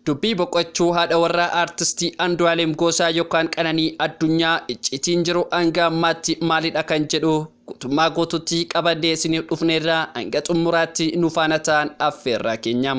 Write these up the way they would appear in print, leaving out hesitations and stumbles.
Dubbii boqochuu haadha warraa aartistii Andu'aalem Goosaa yookaan Qananii Addunyaa icciitiin jiru hanga ammaatti maalidha kan jedhu guutummaa guututti qabannee isiniif dhufneerraa hanga xumuraatti nu faana ta'an affeerraa keenya.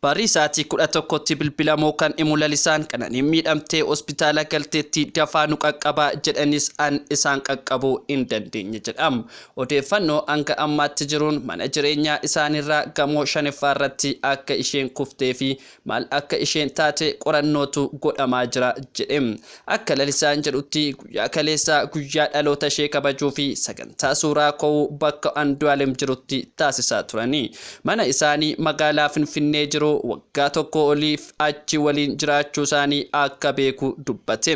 Barii sa'aatii 11tti bilbilamuu kan himu Lalisaan, Qananiin miidhamtee hospitaala galteetti dafaa nu qaqqabaa jedhanis an isaan qaqqabuu hin dandeenye jedha. Odeeffannoo hanga ammaatti jiruun mana jireenyaa isaaniirraa gamoo shanaffaa irratti akka isheen kuftee fi maal akka isheen taate qorannootu godhamaa jira jedhe. Akka Lalisaan jedhutti guyyaa kaleessaa guyyaa dhaloota ishee kabajuu fi sagantaa suuraa ka'uu bakka Andu'aalem jirutti taasisaa turani. Mana isaanii magaalaa Finfinnee jiru waggaa tokko oliif achi waliin jiraachuu isaanii akka beeku dubbate.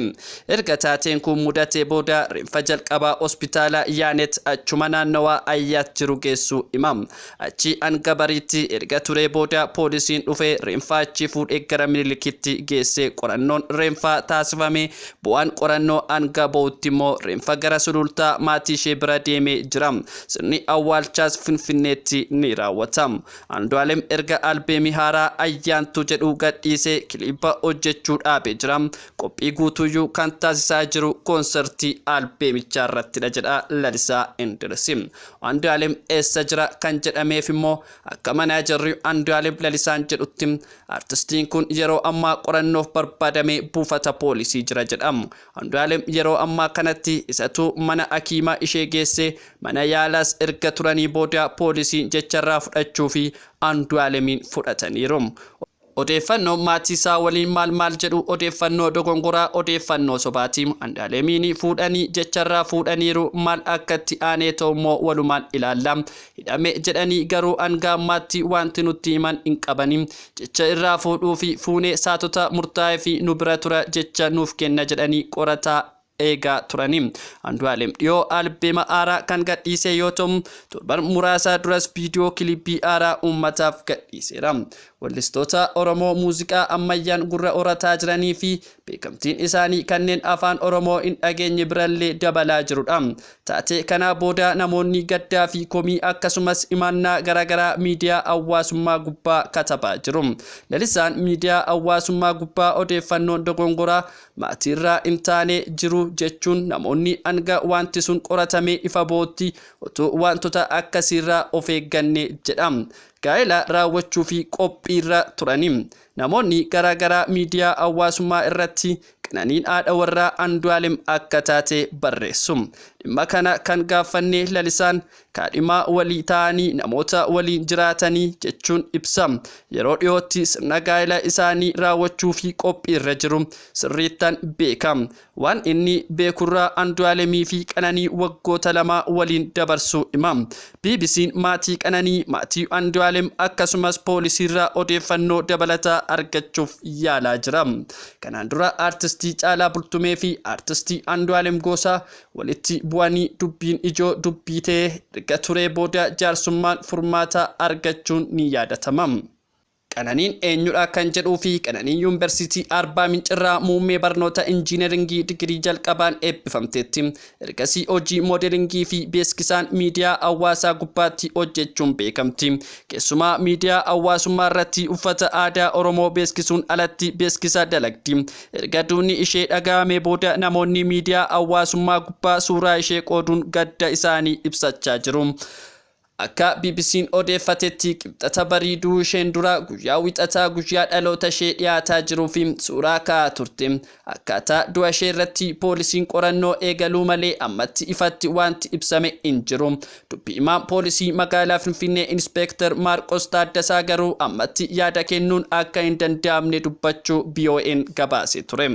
Erga taateen kun mudatee booda reenfa jalqabaa hospitaala Yaanet achuma naannawaa Ayyaat jiru geessuu hima. Achi hanga bariitti erga turee booda poolisiin dhufee reenfa achi fuudhee gara Minilikitti geessee qorannoon reenfaa taasifame. Bu'aan qorannoo hanga ba'utti immoo reenfa gara Sulultaa maatii ishee bira deemee jira. Sirni awwaalchaas Finfinneetti ni raawwata. Andu'aalem erga albeemii haaraa Ayyaantuu jedhu gadhiisee kiliipa hojjechuu dhaabee jira. Qophii guutuuyyuu kan taasisaa jiru koonsartii albeemichaa irrattidha jedha Lalisaa Indirisi. Andu'aalem eessa jira kan jedhameef immoo akka manaajarri Andu'aalem Lalisaan jedhutti artistiin kun yeroo ammaa qorannoof barbaadamee buufata poolisii jira jedha. Andu'aalem yeroo ammaa kanatti isatu mana hakiimaa ishee geesse. Mana yaalaas erga turanii booda poolisiin jecharraa fudhachuu fi Andu'aalemiin fudhataniiru. Odeeffannoo maatii isaa waliin maal maal jedhu odeeffannoo dogongoraa, odeeffannoo sobaati. Andu'aalemiin fuudhanii jecharraa fuudhaniiru. Maal akka itti aanee ta'u immoo walumaan ilaalla. Hidhame jedhanii garuu hanga ammaatti wanti nutti himan hin qabani. Jecha irraa fuudhuu fi fuunee saatota murtaa'ee fi nu bira tura jecha nuuf kenna jedhanii qorataa eegaa turani. Andu'aalem dhiyoo albeema haaraa kan gadhiise yoo ta'u, torban muraasa duras viidiyoo kilippii haaraa uummataaf gadhiiseera. Wallistoota Oromoo muuziqaa ammayyaan gurra horataa jiranii fi beekamtiin isaanii kanneen afaan Oromoo hin dhageenye birallee dabalaa jirudha. Taatee kanaa booda namoonni gaddaa fi komii akkasumas himannaa garaagaraa miidiyaa hawaasummaa gubbaa katabaa jiru. Lalisaan miidiyaa hawaasummaa gubbaa odeeffannoon dogongoraa maatiirraa hin taane jiru jechuun namoonni hanga wanti sun qoratamee ifa ba'utti otoo wantoota akkasiirraa of eegganne jedha. Gaa'ela raawwachuu fi qophiirra turani. Namoonni garaagaraa miidiyaa hawaasummaa irratti Qananiin haadha warraa Andu'aalem akka taate barreessu. Dhimma kana kan gaaffanne Lalisaan kaadhimaa walii ta'anii namoota waliin jiraatanii jechuun ibsa. Yeroo dhiyootti sirna gaa'ela isaanii raawwachuu fi qophiirra jiru. Sirriittan beeka. Waan inni beekurraa Andu'aalemii fi Qananii waggoota 2 waliin dabarsuu hima. BBC'n maatii Qananii, maatii Andu'aalem akkasumas poolisiirraa odeeffannoo dabalataa argachuuf yaalaa jira. Kanaan dura aartistii Caalaa Bultumee fi aartistii Andu'aalem Goosaa walitti bu'anii dubbiin ijoo dubbii ta'ee erga turee booda jaarsummaan furmaata argachuun ni yaadatama. Qananiin eenyudha kan jedhuu fi Qananiin Yuunivarsiitii Arbaa Mincirraa muummee barnoota injiinaringii digirii jalqabaan eebbifamteetti. Ergasii hojii moodelingii fi beeskisaan miidiyaa hawaasaa gubbaatti hojjechuun beekamti. Keessumaa miidiyaa hawaasummaa irratti uffata aadaa Oromoo beeskisuun alatti beeskisa dalagdi. Erga duuni ishee dhaga'amee booda namoonni miidiyaa hawaasummaa gubbaa suuraa ishee qooduun gadda isaanii ibsachaa jiru. Akka BBC'n odeeffatetti Kibxata barii du'uu isheen dura guyyaa Wixataa guyyaa dhaloota ishee dhiyaataa jiruu fi suuraa ka'aa turte. Akkaataa du'a ishee irratti poolisiin qorannoo eegaluu malee ammatti ifatti wanti ibsame hin jiru. Dubbi himaan poolisii magaalaa Finfinnee Inspeektar Maarqos Taaddasaa garuu ammatti yaada kennuun akka hin danda'amne dubbachuu VOA'n gabaasee ture.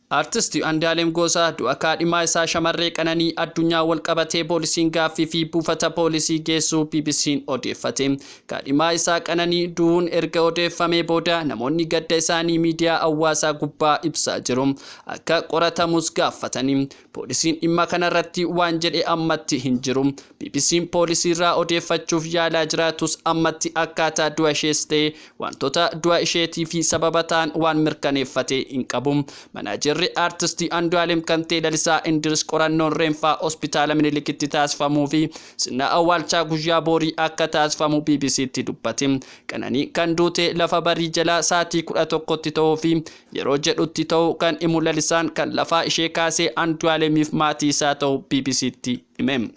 Artist Andu'aalem Goosaa du'a kaadhimaa isaa shamarree Qananii Addunyaa walqabatee poolisiin gaaffii fi buufata poolisii geessuu BBC'n odeeffate. Kaadhimaa isaa Qananii du'uun erga odeeffamee booda namoonni gadda isaanii miidiyaa hawaasaa gubbaa ibsaa jiru. Akka qoratamus gaaffatani. Poolisiin dhimma kanarratti waan jedhe ammatti hin jiru. BBC'n poolisiirraa odeeffachuuf yaalaa jiraatus ammatti akkaataa du'a ishees ta'e wantoota du'a isheetii fi sababa ta'an waan mirkaneeffate hin qabu. Manaajerri jirre Aartistii Andu'aalem kan ta'e Lalisaa Indiris qorannoon reenfaa hospitaala Minilikitti taasifamuu fi sirna awwaalchaa guyyaa boorii akka taasifamu BBCtti dubbate. Qananii kan duute lafa barii jalaa sa'aatii 11tti ta'uu fi yeroo jedhutti ta'uu kan himu Lalisaan kan lafaa ishee kaasee Andu'aalemiif maatii isaa ta'uu BBCtti hime.